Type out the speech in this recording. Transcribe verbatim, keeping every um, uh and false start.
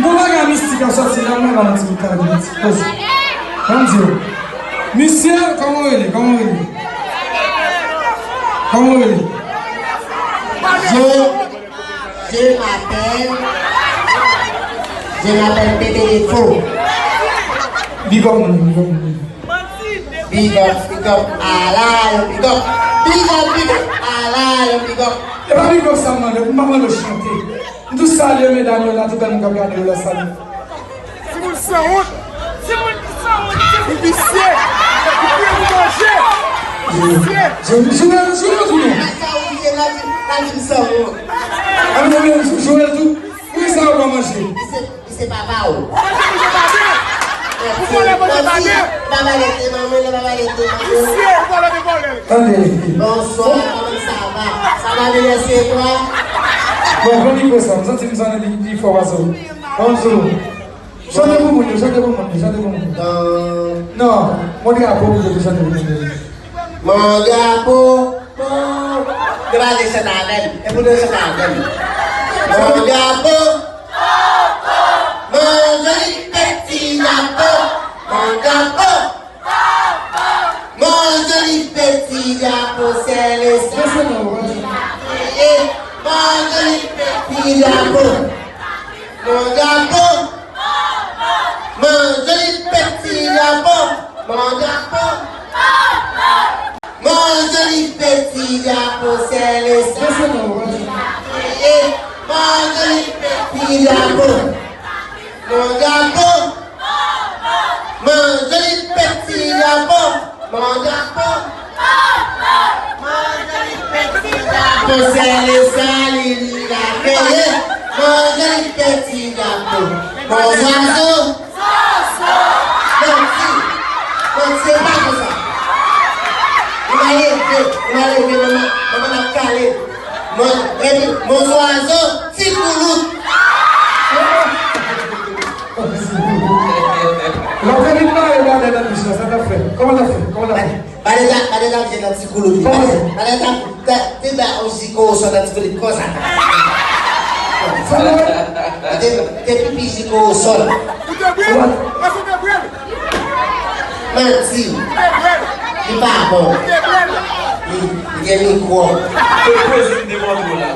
Gon bagay mistik ap sòti la, mwen pa manti, mwen ka di manti. Poze. Ban m di w. Misye, kòman w rele? Kòman w rele? Kòman w rele? Je, je m'appelle, je m'appelle Bébé Defo. Big up, man, big up, man. Big up, big up, ala yo, big up. Big up, big up, ala yo, big up. E pa big up sa m mande, m pa mande w chante. M tou salye medam yo la, tout moun k ap gade yo la, salye. Timoun sanwont. Timoun ki sanwont. Ou visye. Ou peye pou manje. Visye. Jounen, jounen, jounen. Sa ou visye la, di, la di m sanwont. An nou men, Joel tou. Poukisa ou pa manje? Li se, li se papa ou. Ou vòlè manje pa dè. Ou vòlè manje pa dè. Manti, manti. Pa pale de manman, pa pale de manman. Visye, ou vòlè de vòlè. Tande. Bonsoir, comment ça va? Ça va bien, c'est toi? Bon, pran mikwo sa, m santi m sonnen li, li fò pase w. Bonjou. Chante pou moun yo, chante pou moun yo, chante pou moun yo. Non, mon drapeau pou yo, chante pou moun yo. Mon drapeau, mon. Yo pa vle chante avè m, e pou nou chante avè m. Mon drapeau, mon joli petit drapeau, mon drapeau. Mon joli petit drapeau, c'est le sang qui l'a créé. Mon joli petit drapeau. Mon drapeau. Mon joli petit drapeau. Mon drapeau. Mon joli petit drapeau, c'est le sang qui l'a créé. Mon joli petit drapeau. Mon drapeau. Mon joli petit drapeau. Mon drapeau. Mon joli petit drapeau. C'est le salut de la paix. Mon joli petit drapeau. Mon oiseau. Manti. Manti, se pa konsa. Ou mal elve, ou mal elve, manman, manman ap kale. Mon, epi, mon oiseau, ti koulout. L ap fè vin mare badè nan bouch la, sa l ap fè? Kòman l ap fè? Kòman l ap fè? Badè ta, badè ta vye nan ti koulout li. Kòman sa? Badè ta, ta, te ba yon jiko sò nan ti koulout konsa. Sa l ap fè? Te, te pipi jiko sò. Ou te bwè l? Èske ou te bwè l? Manti. Ou te bwè l? Li pa bon. Ou te bwè l? Li, li gen mikwòb. Te poze m devan ou la.